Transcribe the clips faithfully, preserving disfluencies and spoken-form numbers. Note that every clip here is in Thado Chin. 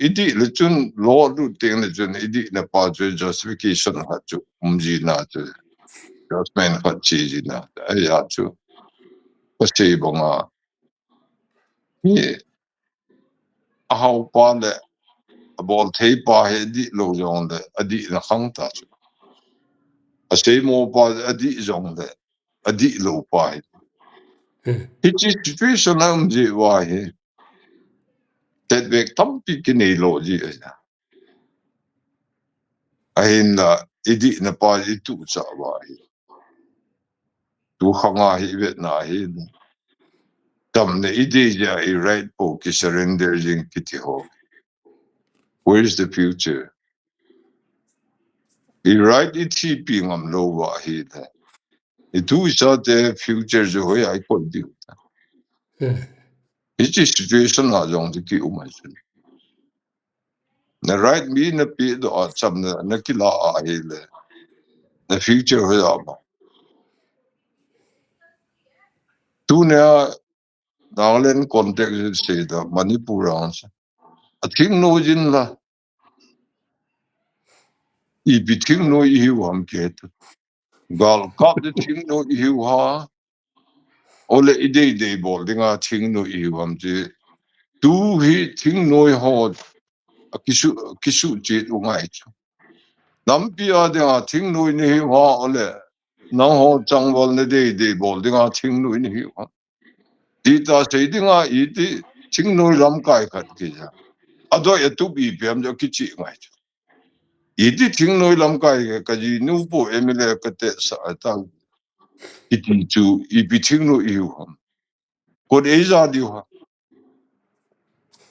Idih le chun lo lut teng le chun idih na pa chu justification khat chu um ji na chu. Judgment khat chi ji na. Ahi a chu. Pasei banga. Hi a hau pa le a bol thei pa hi dih lo jong le a dih na khang ta chu. A sei mo pa a dih jong le a dih lo pa hi. Hmm. Hichi situation a um ji va hi. Tet vek tampi kinei lo ji a. Ahin la, idih na pa i tu cha va hi. Tu khanga hi vet na hi. Tam ne idih ja i right po ki surrender jing kiti ho. Where is the future? I right i thi pi ngam lo va hi le. I tu i sa te future jo hoi ai kon diu ta. Hmm. Hichi situation a jong ti ki um ai sun. Na right mi na pi do a cham na, na kila a hi le. Na future hoi a ma. Tu ne a Nagaland context se da Manipur ang sa. A thing no jin la. Ipi thing no i hiu ham ke tu. Gal kap de thing no i hiu ha. Ole i dei dei bol dinga thing no i hiu ham ti. Tu hi thing no i ho. A kisu, kisu chi u ngai chu. Nampi a dinga thing no i ni hiu ha ole. Nang ho chang bol ne dei dei bol dinga thing no i ni hiu ha. Ti ta sei dinga iti thingnoi lamkai khat kija. Adoi atup ipi ham jo kichi ngai chu. Iti thingnoi lamkai ka jinu po M L A ka te sa ta. Iti chu ipi thingnoi iu ham. Kot ei ja diu ha.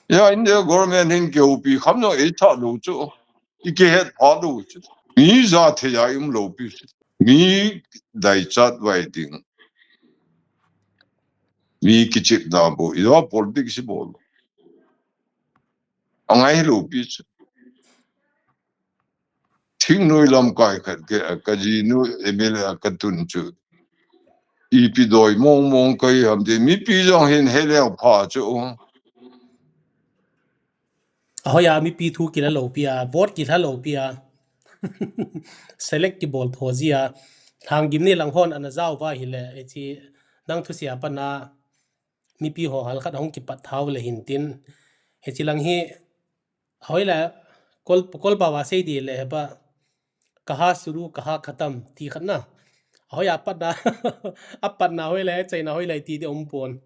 Ya, India government hin keu pi kham no ei tha lo chu. I kihet pha lo chu. Mi ja the ya um lo pi chu. Mi dai chat vai ding. Mi kichip na bo. I wa politics bol. Angai lo pi chu. Thingnoi lamkai khat ke, ka jinu M L A ka tun chu. Ipi doi mong mong kai ham de. Mipi jong hin he leo pha chu. Ahoiya mipi thu kila lo pi a, vote kila lo pi a. Select kibol tho ji a. Lhang gim ni lang hon ana jao va hi le, e chi nang thu sia pa na mipi ho hal khat hong kipat thau le hin tin. E chi lang hi, ahoiya, kol, kol pa va sei di le he pa, kaha suru, kaha khatam, ti khat na. Ahoiya pat na, a pat na hoi le, chai na hoi le ti de um pon.